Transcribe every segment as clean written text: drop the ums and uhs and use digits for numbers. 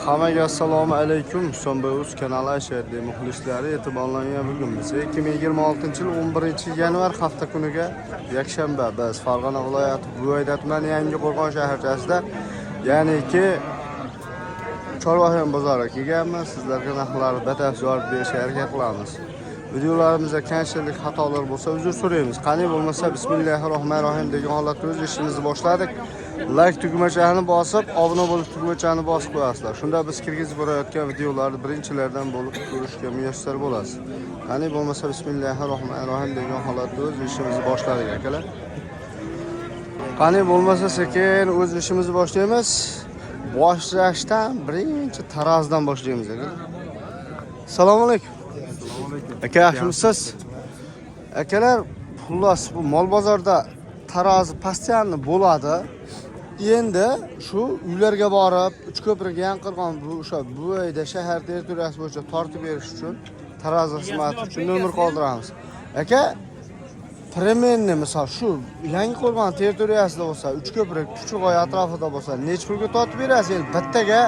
Hammaga assalomu alaykum. Husanboy.uz kanali ashaddiy muxlislari e'tiborlangan bugun biz 2026-yil 11-yanvar hafta kuniga yakshanba biz Farg'ona viloyati Buvayda tumani Yangiqo'rg'on shaharchasida, ya'niki Chorvahiyon bozoriga kelganmiz. Sizlarga narxlarni batafsil yorib berishga harakat qilamiz. Videolarimizda qanchalik xatolar bo'lsa uzr so'raymiz. Qani bo'lmasa bismillahirrohmanirrohim degan holatda o'z ishimizni boshladik. Like tugmachasini bosib, obuna bo'lish tugmachasini bosib qo'yasizlar. Shunda biz kirgizib borayotgan videolarni birinchilardan bo'lib ko'rishga muyassar bo'lasiz. Qani bo'lmasa bismillahirrohmanirrohim degan holatda o'z ishimizni boshladik, akalar. Qani bo'lmasa sekin o'z ishimizni boshlaymiz. Boshlashdan birinchi tarozidan boshlaymiz, aka. Assalomu alaykum. Aka, yaxshimisiz? Akalar, xullas bu mol bozorda tarozi постоянно bo'ladi. Endi shu uylarga borib, Uchko'prik, Yangiqo'rg'on, bu o'sha Buvayda shahar territoriyasi bo'yicha tortib berish uchun tarozi xizmati uchun nomer qoldiramiz. Aka, примерно misol shu Yangiqo'rg'on territoriyasida bo'lsa, Uchko'prik, Puchug'oy atrofida bo'lsa, necha pulga tortib berasiz? Endi bittaga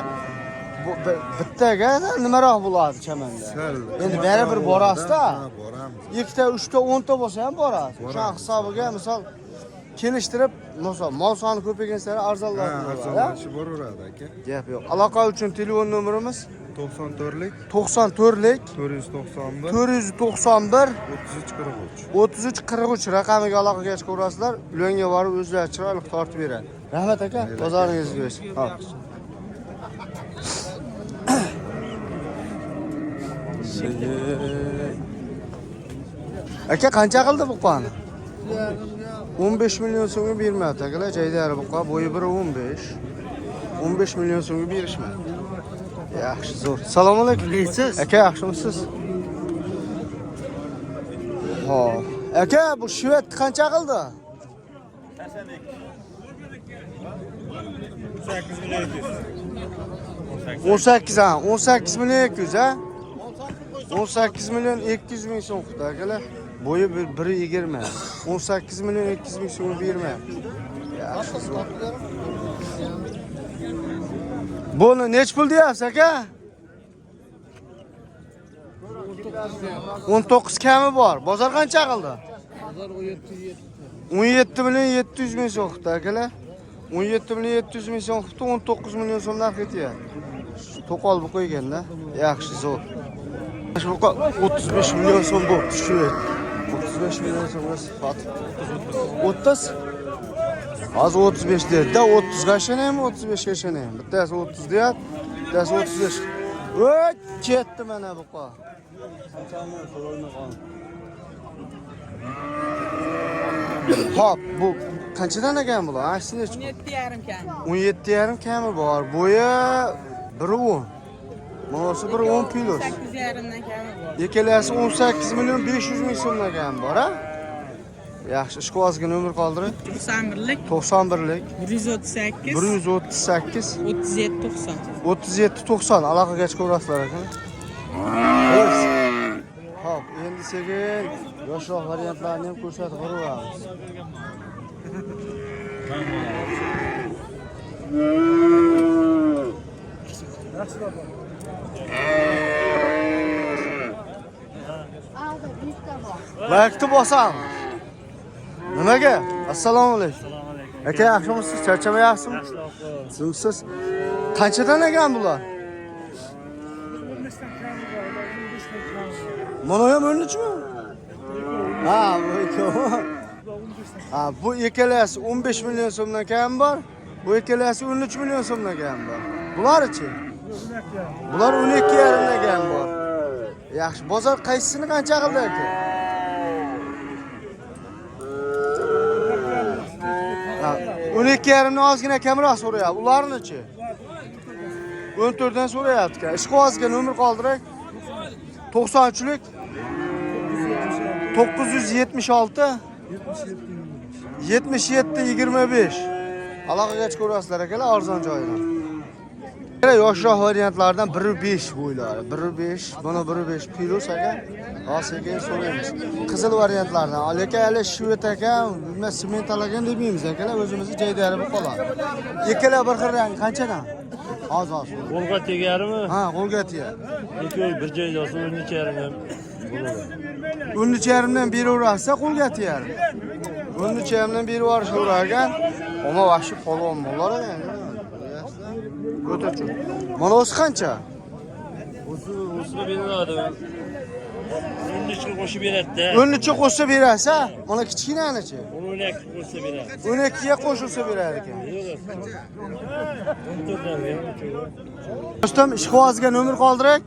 bittaga nimaroq bo'ladi chamanda? Sal. Endi baribir borasiz-da. Ha, boramiz. Ikkita, uchta, 10 ta bo'lsa ham borasiz. O'sha hisobiga misol kelishtirib, misol mol soni ko'paygan sari Ha, arzonlashib boradi. arzonlashib boraveradi, aka. Gap yo'q. Aloqa uchun telefon nomerimiz 94lik 94lik 491 491 33 43. 33 43 raqamiga aloqaga chiqaverasizlar. Ularga borib o'zlari chiroyli tortib beradi. Rahmat aka, bozoringizga bersin. Hop. Aka qancha qildi bu qoni? 15 million so'mga bermayapti akalar. Jaydari buqa bo'yi 1.15. 15 million so'mga berishmayapti. Yaxshi, zo'r. Assalomu alaykum. Neysiz? Aka, yaxshimisiz? Hop. Aka, bu shved qancha qildi? 18 ha, 18 million 200 ha? 18 million 200 ming so'm qildi akalar. Bo'yi 1.20. 18 million 200 ming so'm bermayapti. Yaxshi, zo'r. Buni nech pul deyapsiz aka? 19 kami bor. Bozor qancha qildi? 17 million 700 ming so'm qildi akalar. 17 million 700 ming so'm qildi, 19 million so'm narx ketyapti. To'qol bu qo'yganda. Yaxshi, zo'r. Shu buqa 35 million so'm bo'pti shu yer. 35 million so'mga sotib. 30? Hozir 35 dedi-da, 30 ga ishonaymi, 35 ga ishonaymi? Bittasi 30 deyapti, bittasi 35. Voy, ketdi mana buqa. Hop, bu qanchadan ekan bular? Ha, nechi? 17,5 kam. 17,5 kami bor. Bo'yi 1.10. Bunisi 1.10 plus. 8,5dan kami bor. Ikkalasi 18 million 500 ming so'mdan kam bor, ha? Yaxshi, ishqibozga nomer qoldiring. 91lik 91lik 138 138 37 90. 37 90 aloqaga chiqaverasizlar aka. Hop, endi sekin yoshroq variantlarni ham ko'rsatib boraveramiz. Laykni bosamiz. Nimaga? Assalomu alaykum. Aka, yaxshimisiz? Charchamayapsizmi? Tuzukmisiz? Qanchadan ekan bular? Mana ham 13 mi? Ha, bu ikkovi. Ha, bu ikkalasi 15 million so'mdan kam bor. Bu ikkalasi 13 million so'mdan kam bor. Bular-chi? Bular 12,5 dan kam bor. Yaxshi, bozor qaysisini qancha qildi aka? Ha, 12,5 dan ozgina kamroq so'rayapti. Ularni-chi? 14 dan so'rayapti ekan. Ishqibozga nomer qoldiray. 93lik 976 77 25. Aloqaga chiqaverasizlar akalar arzon joyidan. Yoshroq variantlardan 1.5 bo'ylari. 1.5, buni 1.5 plus aka. Hozir sekin so'raymiz. Qizil variantlardan. Lekin hali shved aka, nima sement alagan demaymiz akalar, o'zimizni jaydari bo'lib qoladi. Ikkala bir xil rang qanchadan? Hozir hozir. Qo'lga tegarimi? Ha, qo'lga tegadi. Ikkovi bir joyda olsa 13,5 ham bo'ladi. 13,5dan beraverasiz, qo'lga tegadi. 13,5dan berib yuborishaverar ekan. Ammo vahshiy polvon mollar ekan. O'ta cho'ng. Mana o'zi qancha? O'sini beriladi. 13 ga qo'shib beradi-da. 13 ga qo'shsa berasiz, ha? Mana kichkinanichi? 12 qo'shsa beradi. 12 ga qo'shilsa berar ekan. 14dan beradi. Do'stim, ishqibozga nomer qoldirak.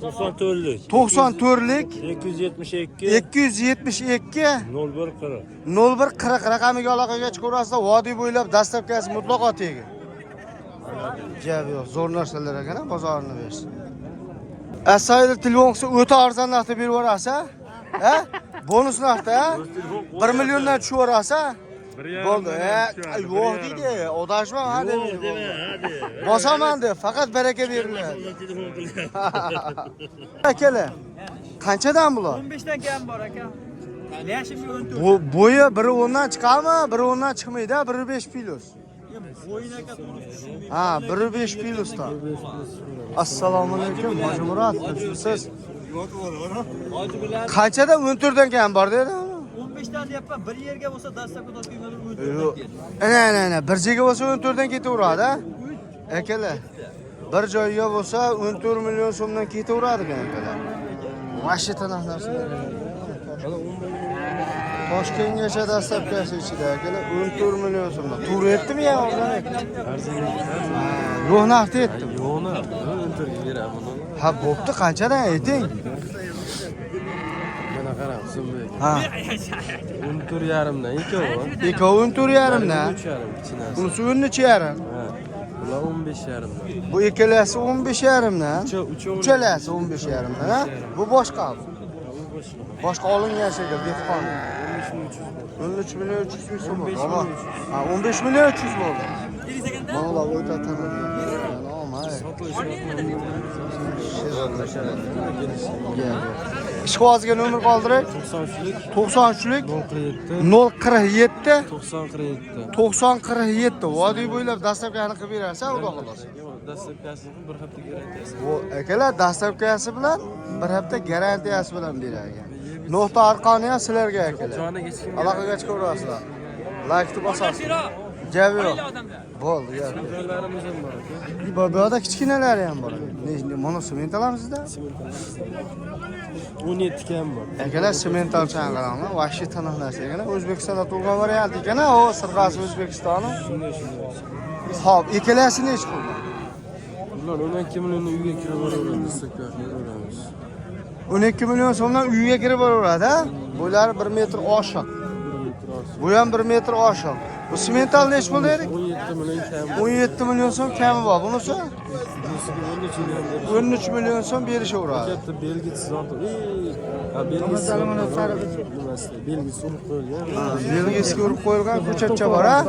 94lik. 94lik 272 272 01 40. 01 40 raqamiga aloqaga chiqaverasizlar. Vodiy bo'ylab dastlabkasi mutlaqo tegin. Gap yo'q, zo'r narsalar ekan, ha, bozorini bersin. Asoyli telefon qilsa o'ta arzon narxda berib yuborasiz, ha? Ha? Bonus narxda, ha? 1 milliondan tushib yuborasiz, ha? Bo'ldi. Yo'q deydi, adashmam ha Yo'q deydi. dema, hadi. Bosaman deb, faqat baraka beriladi. Telefon qilyapti. Akalar, qanchadan bular? 15 dan kam bor aka. Yashim 14. Bu bo'yi 1.10 dan chiqadimi? 1.10 dan chiqmaydi, 1.5 plus. Bo'yini aka to'g'ri tushunmayman. Ha, 1.5 plusdan. Assalomu alaykum, Hoji Murod, tinchmisiz? Qanchadan 14 dan kam bor dedi? 15 dan deyapman. Bir yerga bo'lsa dastlabki Toshkentga 14 Yo'q. dan keldi. Ana, ana, ana, bir joyga bo'lsa 14 dan ketaveradi, ha? Akalar. Bir joyga bo'lsa 14 million so'mdan ketaveradi ekan akalar. Vahshiy tanaff narsalar. Toshkentgacha dastlabkasi ichida akalar 14 million so'mdan. To'g'ri aytdimi ya arzon aytdim? Yo'q narxda aytdim. Yo'q narx, 14 ga beramiz. Ha, bo'pti, qanchadan ayting? Mana qarang, Husanbek. Ha, 14,5 dan ikkovi. ikkovi 14,5 dan. 13,5 kichinasi. Bunisi 13,5. Ha. Bular 15,5 dan. Bu ikkalasi 15,5 dan. Uchovi. Uchalasi 15,5 dan. Ha? Bu boshqa. Boshqa olingan shekil dehqon. 13 million 300 ming so'm bo'ldi. Ha, 15 million 300 bo'ldi. Mana ular o'ta tanilgan. Ishqibozga nomer qoldiring. 93lik 93lik 047 047 90 47. 90 47. Vodiy bo'ylab dastlabkani qilib berasiz, xudo xohlasa. Dastlabkasini bir hafta garantiyasi. Bu akalar dastlabkasi bilan bir hafta garantiyasi bilan berar ekan. No'xta arqoni ham sizlarga akalar. Joniga hech kim Aloqaga chiqaverasizlar. Laykni bosasiz. Gap yo'q. Bo'ldi, gap yo'q. Joylarimiz ham bor aka. Bu yoqda kichkinalari ham bor. Ne, mana sement olamizda? 17 kam bor. Akalar semental chang'alarni vahshiy taniq narsa ekan. O'zbekistonda tug'ilgan variant ekan, o sirg'asi O'zbekistoni. Shunday shunday. Xo'p, ikkalasi nechi pul? Bular 12 millionni uyga kirib boraveradi, dastlabki beraveramiz. 12 million so'mdan uyga kirib boraveradi, ha? Bo'ylari 1 metr oshiq. 1 metr oshiq. Bu ham 1 metr oshiq. Bu semental nechi pul dedik? 17 million kam. 17 million so'm kami bor. Bunisi Bunisiga 13 million berish. 13 million so'm berishaveradi. Katta belgisi zoti. Ha, belgisi. Nimasi? Belgisi urib qo'yilgan. Belgisiga urib qo'yilgan ko'chatcha bor, ha?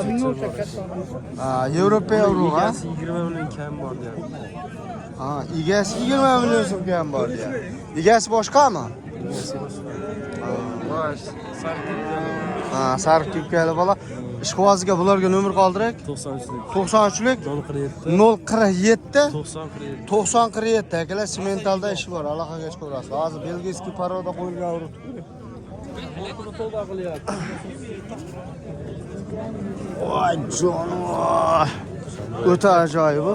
Ha, Yevropa urug', ha? Egasi 20 million kam bor deyapti. Ha, egasi 20 million so'm kam bor deyapti. Egasi boshqami? Egasi boshqa. Bosh, Ha, sariq kepkali bola. Ishqibozga bularga nomer qoldirak. 93lik 93lik 047 047 90 47. 90 47 akalar sementalda ishi bor, aloqaga chiqaverasiz. Hozir belgiyskiy paroda qo'yilgan urug'. Voy jonivor. O'ta ajoyib bu.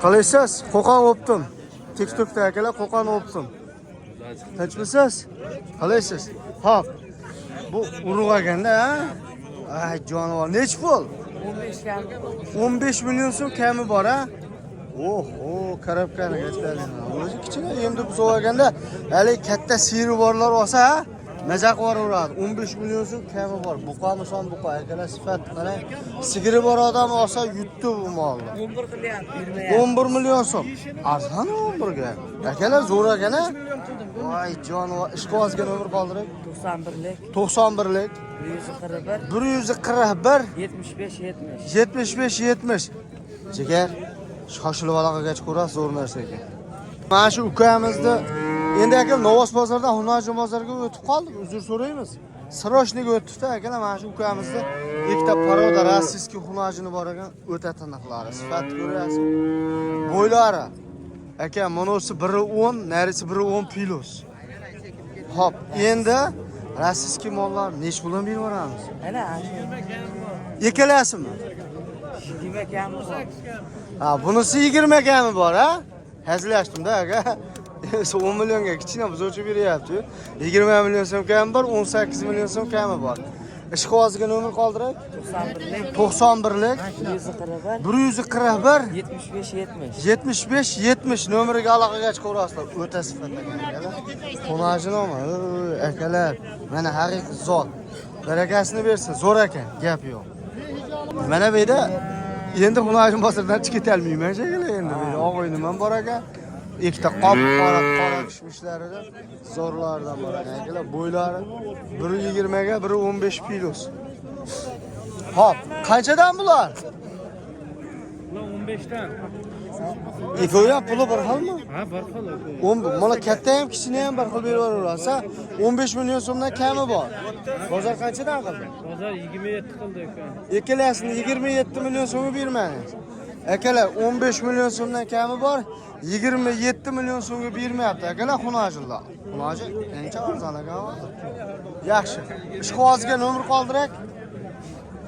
Qalaysiz? Qo'qon o'ptim. TikTokda akalar Qo'qon o'ptim. Tinchmisiz? Qalaysiz? Hop. Bu urug' ekanda, ha? Ay jonivor, nechi pul? 15 million so'm kami bor, ha? Oho, korobkani kattalik. O'zi kichkina endi buzov olganda, hali katta siyri borlar olsa, ha? Maza qilib yuboraveradi. 15 million so'm kami bor. Buqamisan buqa, akalar sifat qarang. Sigiri bor odam olsa yutdi bu molni. 11 qilyapti. 11 million so'm. Arzon 11 ga. Akalar zo'r ekan, ha? Voy jonivor, ishqibozga nomer qoldiring. 91lik 91lik 141 141 75 70. 75 70. Jigar, shoshilib aloqaga chiqaverasiz, zo'r narsa ekan. Mana shu ukamizni endi aka Novvos bozoridan Hunajon bozoriga o'tib qoldik, uzr so'raymiz. Срочный ga o'tdikda akalar, mana shu ukamizda ikkita порода российский xunajini bor ekan, o'ta tiniqlari. Sifat ko'ryapsiz. Bo'ylari. Aka, bunisi 1.10, narisi 1.10 plus. Hop, endi российский mollar nechi puldan berib yuboramiz? Ana. Ikkalasimi? 20 kami bor. Ha, bunisi 20 kami bor, ha? Hazillashdim-da, aka. 10 millionga kichkina buzovchi beryapti. 20 million so'm kami bor, 18 million so'm kami bor. Ishqibozga nomer qoldiray. 91lik. 91lik 141. 141 75 70. 75 70 nomeriga aloqaga chiqaverasizlar. O'ta sifat ekan akalar. Xunajinmi? Akalar, mana haqiqiy zot. Barakasini bersin, zo'r ekan, gap yo'q. Mana bu yerda endi Xunajin bozoridan chiqib ketolmayman shekilli endi. Bu yerda oq uy nimam bor ekan. Ikkita qop qora qora kishmishlarida zo'rlaridan bor ekan akalar. Bo'ylari 1.20 ga 1.15 plus. Hop, qanchadan bular? Bular 15dan. Ikkovi ham puli bir xilmi? Ha, bir xil. 10 mana katta ham kichkina ham bir xil berib yuborsa 15 million so'mdan kami bor. Bozor qanchadan qildi? Bozor 27 qildi ekan. Ikkalasini 27 million so'mga bermaymiz. Akalar, 15 million so'mdan kami bor, 27 million so'mga bermayapti. Akalar, xunajillar. Xunaji ancha arzon ekan hozir. Yaxshi. Ishqibozga nomer qoldirak.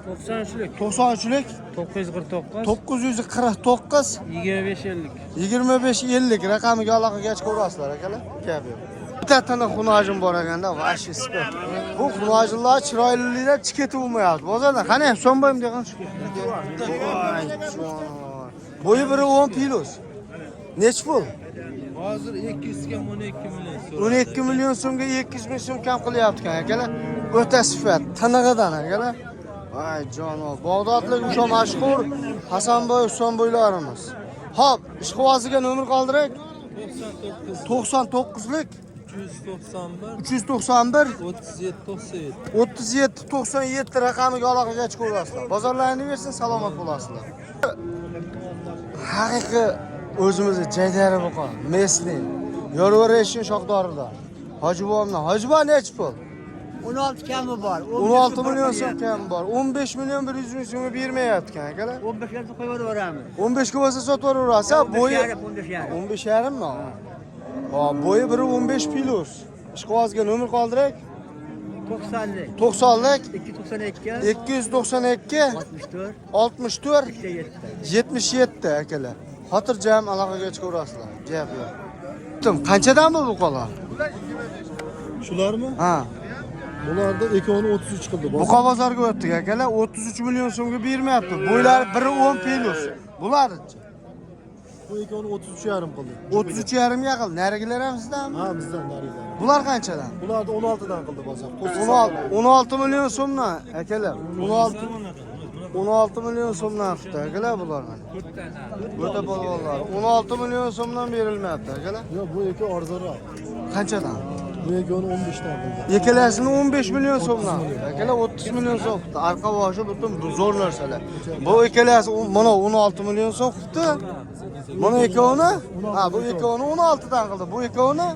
93lik. 93lik 949 949 25 50. 25 50 raqamiga aloqaga chiqaverasizlar akalar. Gap yo'q. Bitta tiniq xunajin bor ekanda, вообще sifat. Bu xunajinlar chiroylilikdan chiqib ketib bo'lmayapti. Bozordan qani Husanboyim degan chiqib ketdi. Voy, jon. Bo'yi 1.10 plus. Nechi pul? Hozir 200 ga 12 million so'm. 12 million so'mga 200 ming so'm kam qilyapti ekan akalar. O'ta sifat, tinig'idan akalar. Voy jono, Bag'dodlik o'sha mashhur Hasanboy Husanboylarimiz. Hop, ishqiboziga nomer qoldirak. 99 99lik 391 391 37 97. 37 97 raqamiga aloqaga chiqaverasizlar. Bozorlaringni bersin, salomat bo'lasizlar. Haqiqiy o'zimizni jaydari buqa, местный. Yo'lvarishin shoxdorida. Hoji bobomdan. Hoji bobo nechi pul? 16 kami bor. 16 million so'm kam bor. 15 million 100 ming so'mga bermayapti akalar. 15 ga qo'yib yuboramiz. 15 ga bo'lsa sotib yuborasiz. Bo'yi 15 yarim. 15 yarimmi? Hop, bo'yi 1.15 plus. Ishqibozga nomer qoldirak. 90lik. 90lik 292 292 64 64 7. 77 akalar. Xotirjam aloqaga chiqaverasizlar. Gap yo'q. Tim, qanchadan bu buqalar? Shularmi? Ha. Bularda ikkovini 33 qildi. Buqa bozorga o'tdik akalar. 33 million so'mga bermayapti. Bo'ylari 1.10 plus. Bular-chi? Bu ikkovini 33 yarim qildi. 33 yarimga qildi. Narigilar ham sizdanmi? Ha, bizdan narigilar. Bular qanchadan? Bularda 16dan qildi bozor. 16 16 million so'mdan akalar. 16 16 million so'mdan qildi akalar bular mana. O'ta polvonlar. 16 million so'mdan berilmayapti akalar. Yo'q, bu ikki arzonroq. Qanchadan? Bu ikkovini 15dan qildi. Ikkalasini 15 million so'mdan. Akalar 30 million so'm qildi. Arqa boshi butun bu zo'r narsalar. Bu ikkalasi mana 16 million so'm qildi. Buni ikkovini, ha, bu ikkovini 16 dan qildi. Bu ikkovini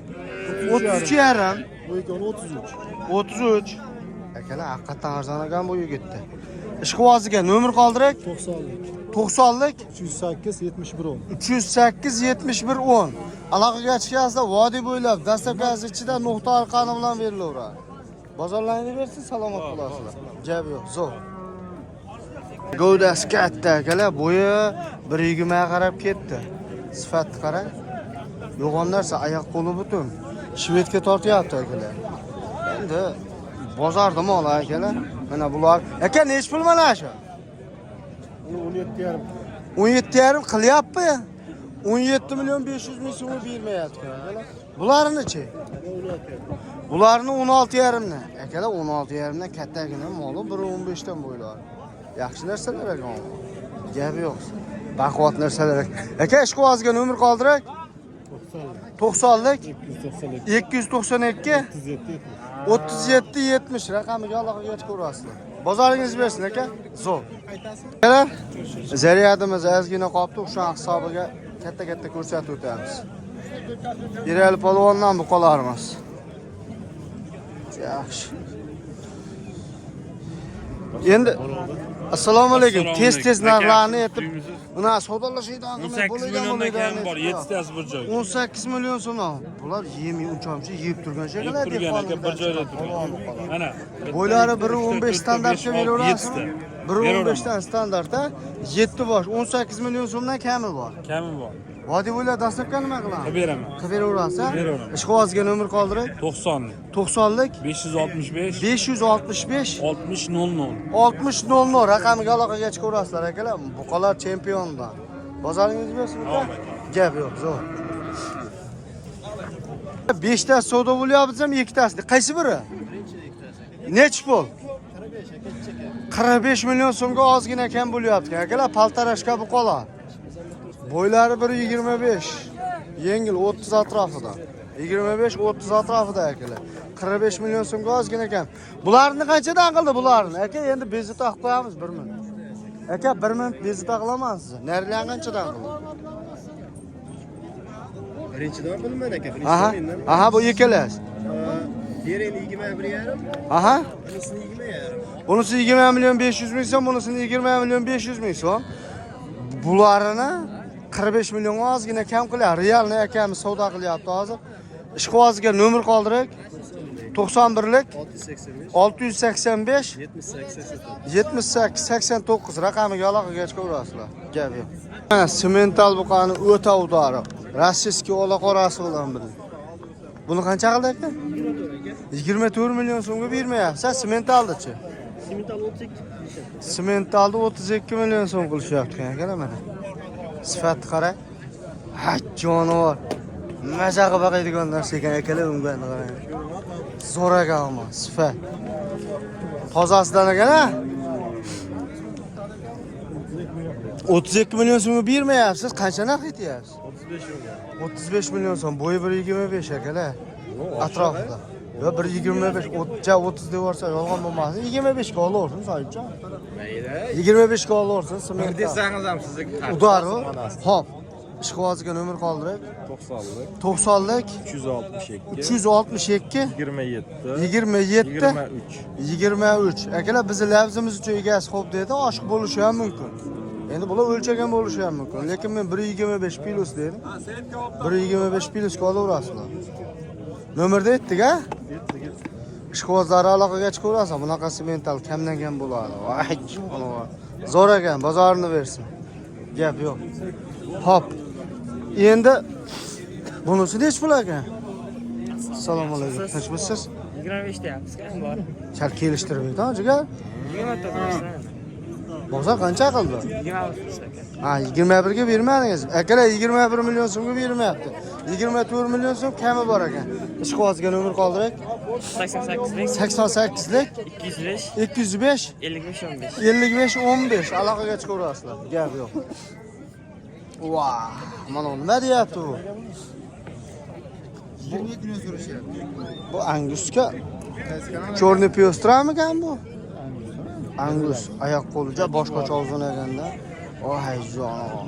33 yarim. Bu ikkovini 33. 33. Akalar haqiqatdan arzon ekan bu yigitda. Ishqiboziga nomer qoldirak. 90lik. 90lik 308 71 10. 308 71 10. Aloqaga chiqasizlar, vodiy bo'ylab dastlabki ichida nuqta orqani bilan berilaveradi. Bozorlaringni bersin, salomat bo'lasizlar. Gap yo'q, zo'r. Gavdasi katta akalar, bo'yi 1.20 ga qarab ketdi. Sifatni qarang. Yo'g'on narsa, oyoq qo'li butun. Shvedga tortyapti akalar. Endi bozorda mol akalar. Mana bular. Aka, nechi pul mana shu? Uni 17 yarim. 17,5 qilyapti. 17 million 500 ming so'mga bermayapti akalar. Bularni-chi? Bularni 16,5 dan. Akalar 16,5 dan kattagina moli 1.15 dan bo'ylari. Yaxshi narsalar ekan. Gap yo'q. Baquvvat narsalar ekan. Aka, ishqibozga nomer qoldirak. 90lik 292 292 37 37 70 raqamiga aloqaga chiqaverasizlar. Bozoringiz bersin aka. Zo'r. Akalar, zaryadimiz ozgina qolibdi, o'sha hisobiga katta-katta ko'rsatib o'tamiz. Erali polvondan buqalarimiz. Yaxshi. Endi assalomu alaykum. Tez tez narxlarni aytib, Uyimizsiz. Buna savdolashadigan 18 milliondan kam bor, 7 tasi bir joyga. 18 million so'm. Bular yemay uncha yeb turgan Yeb shekilli turgan aka, bir joyda turgan. Mana. Bo'ylari 1.15 standartga beraverasizmi? Beraveramiz. 1.15 dan standartda 7 bosh 18 million so'mdan kami bor. Kami bor. Vodiy bo'ylab dastlabki nima qilamiz? Qilib beraman. Qilib beraverasiz? Beraveramiz. Ishqibozga nomer qoldiring. 90 90lik 565 565 60 00. 60 00 raqamiga aloqaga chiqaverasizlar akalar. Buqalar chempiondan. Bozoringiz bersin uka. Gap yo'q, zo'r. 5 ta savdo bo'lyapti ham ikkitasini. Qaysi biri? Nechi pul? 45 million so'mga ozgina kam bo'lyapti. Akalar, paltarashka buqalar. Bo'ylari 1.25. Yengil 30 atrofida. 25-30 atrofida akalar. 45 million so'mga ozgina kam. Bularni qanchadan qildi bularni? Aka, endi bezovta qilib qo'yamiz 1 minut. Aka, 1 minut bezovta qilaman sizni. Narilarni qanchadan qildi? Birinchidan bilmayman aka, Aha. Aha, bu ikkalasi. Yerini 21,5, Aha. bunisini 20,5. Bunisi 20 million 500 ming so'm, bunisini 20 million 500 ming so'm. Bularini 45 millionga ozgina kam qilyapti. Realni akamiz savdo qilyapti hozir. Ishqiboziga nomer qoldiring. 91lik 685 685 78 78 89 raqamiga aloqaga chiqaverasizlar. Gap yo'q. Mana semental buqani o'ta udari. Rossiyskiy ola qorasi bilan buni. Buni qancha qildi aka? 24 million so'mga bermayapsiz, sementaldichi. Simental 32. Sementalni 32 million so'm qilishyapti akalar mana. Sifati qarang. Ha, jonivor. Maza qilib boqadigan narsa ekan akalar, unga qarang. Zo'r ekan ammo sifat. Tozasidan ekan ha? 32 million so'mga bermayapsiz, qancha narx aytyapsiz? 35 million so'm, bo'yi 1.25 akalar. Atrofida. Yo 1.25, 30 deb yuborsa yolg'on bo'lmasin. 25 ga olaversin sohibjon. 25 ga olaversin. Bir desangiz ham sizniki. Udar u. Hop. Ishqiboziga nomer qoldiring. 90lik 90lik 362 362 27 27 23. 23. Akalar, bizni lafzimiz uchun egasi xo'p dedi, oshiq bo'lishi ham mumkin. Endi bular o'lchagan bo'lishi ham mumkin. Lekin men 1.25 plus dedim. 1.25 plusga olaverasizlar. Nomerda aytdik a? Ishqibozlari aloqaga chiqaverasan. Bunaqa semental kamdan kam bo'ladi. Voy, jonivor. Zo'r ekan, bozorini bersin. Gap yo'q. Hop. Endi bunisi nechi pul ekan? Assalomu alaykum. Tinchmisiz? 25 deyapmiz, kam bor. Sal kelishtirib ayt, jigar. 24 Bozor qancha qildi? 26 aka. Ha, 21 ga bermadingiz. Akalar 21 million so'mga bermayapti. 24 million so'm kami bor ekan. Ishqibozga nomer qoldiring. 88lik 88lik 205 205 55 15. 55 15 aloqaga chiqaverasizlar. Gap yo'q. Va, mana bu nima deyapti bu? 22 million so'rashyapti. Bu angusga Chorni pyostramikan bu? Angus oyoq qo'li juda boshqacha uzun ekanda. Voy jon.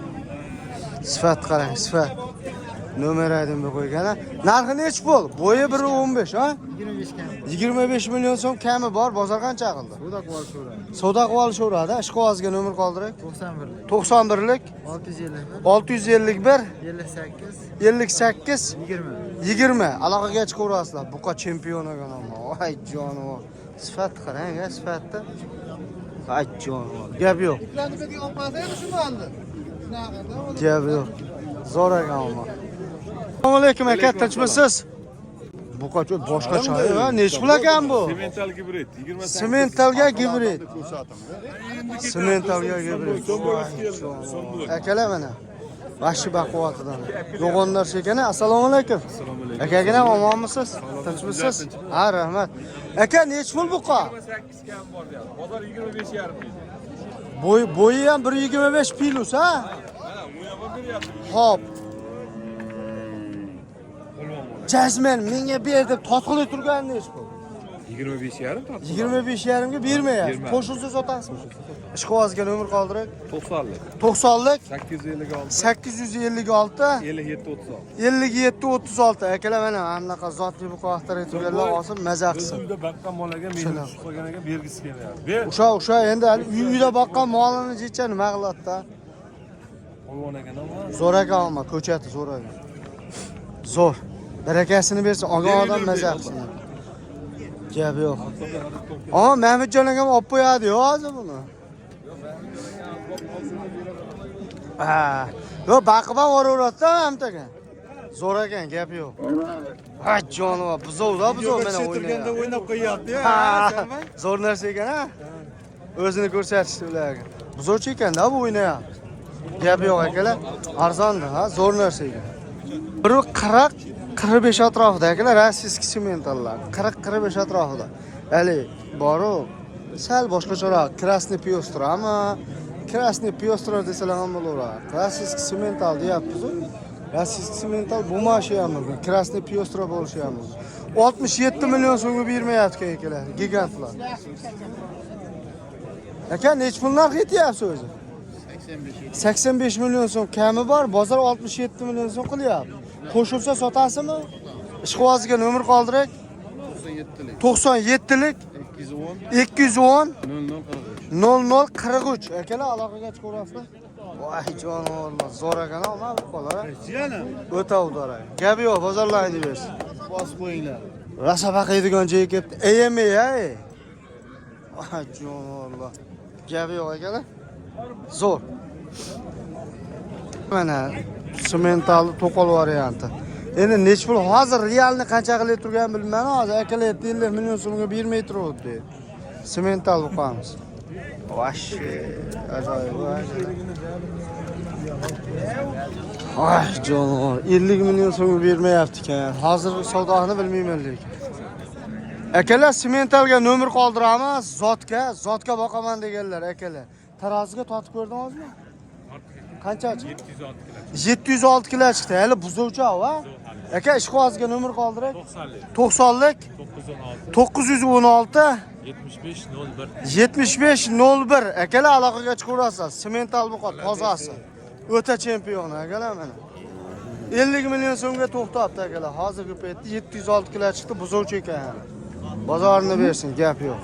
Sifat qarang, sifat. Nomer aydim bu qo'ygan. Narxi nechi pul? Bo'yi 1.15, ha? 25 kam. 25 million so'm kami bor, bozor qancha qildi? Savdo qilib olishaveradi. Savdo qilib olishaveradi. Ishqibozga nomer qoldiring. 91lik 91lik 651 651 58 58 20. 20 aloqaga chiqaverasizlar. Buqa chempion ekan ammo. Voy jonivor. Sifat qarang, a sifatni. Voy jonivor. Gap yo'q. Gap yo'q. Zo'r ekan ammo. Assalomu alaykum aka, tinchmisiz? Buqa boshqacha, ha, nechi pul ekan bu? Semental gibrid 28. Sementalga gibrid. Ko'rsatim. Sementalga gibrid. Akalar mana. Vahshiy baquvvatidan. Yo'g'on narsa ekan. Assalomu alaykum. Akagina omonmisiz? Tinchmisiz? Ha, rahmat. Aka, nechi pul buqa? 28 kam bor deyapti. Bozor 25,5 deydi. Bo'yi ham 1.25 plus, ha? Mana u yoqqa beryapti. Hop. Jasmin menga ber deb totqilay turgan nechi pul? 25,5 tortib. 25,5 ga bermayapsiz. Bermayapti. Qo'shilsa sotasizmi? Ishqibozga nomer qoldiring. 90lik. 90lik 856 856 57 36. 57 36. Akalar, mana bunaqa zotli buqoqlar turganlar olsin, maza qilsin. Uyda baqqan molaga mehr tushib qolgan ekan, bergisi kelmayapti. Ber. O'sha endi hali uyda boqqan molini jecha nima qiladi-da? Polvon ekan ama. Zo'r ekan ammo ko'chati zo'r ekan. Zo'r. Barakasini bersin, olgan odam maza qilsin. Gap yo'q. Ammo Mahmudjon akam olib qo'yadi-yu hozir buni. Ha. Yo'q, baqib ham boraveradi-da Mahmud aka. Zo'r ekan, gap yo'q. Ha, jonivor, buzov-da, buzov mana o'ynayapti. O'ynab qo'yyapti. Ha, zo'r narsa ekan ha. O'zini ko'rsatishdi ularga. Buzovchi ekanda bu o'ynayapti. Gap yo'q akalar. Arzonda ha, zo'r narsa ekan. Biri 40 45 atrofida akalar, rossiyskiy sementallar. 40 45 atrofida. Hali boru sal boshqacharoq, красный пестрami? Красный пестра desalar ham bo'laveradi. Rossiyskiy semental deyapmiz-ku. Rossiyskiy semental bo'lmashi ham mumkin, красный пестра bo'lishi ham mumkin. 67 million so'mga bermayapti akalar, gigantlar. Aka, nechi pul narx aytyapsiz o'zi? 85 million so'm kami bor, bozor 67 million so'm qilyapti. Qo'shilsa sotasizmi? Ishqibozga nomer qoldirak. 97lik 210 0043. Akalar, aloqaga chiqaverasizlar. Voy jonivorlar, zo'r ekan ammo bu qolar. O'ta udor. Gapi yo'q, bozorlaringni bersin. Bosib qo'yinglar. Rosa baqiydigan joyga kelibdi. AMA ey. Voy jonivorlar. Gapi yo'q akalar. Zo'r. Mana semental to'qol varianti. Endi nech pul hozir realni qancha qilib turganini bilmayman. Hozir akalar 50 million so'mga bermay turibdi. Semental buqamiz. Vashi ajoyib. Voy jonivor, 50 million so'mga bermayapti ekan. Hozir savdosini bilmayman lekin. Akalar, sementalga nomer qoldiramiz, zotga, zotga boqaman deganlar akalar. Taroziga totib ko'rdingizmi? Qancha chiqdi? 706 kilo chiqdi. Hali buzovcha va. Aka, ishqibozga nomer qoldiring. 90lik 916 75 01. 75 01. Akalar, aloqaga chiqaverasiz. Semental buqa tozasi. O'ta chempion akalar mana. 50 million so'mga to'xtabdi akalar. Hozirgi paytda 706 kilo chiqdi, buzovcha ekan hali. Bozorini bersin, gap yo'q.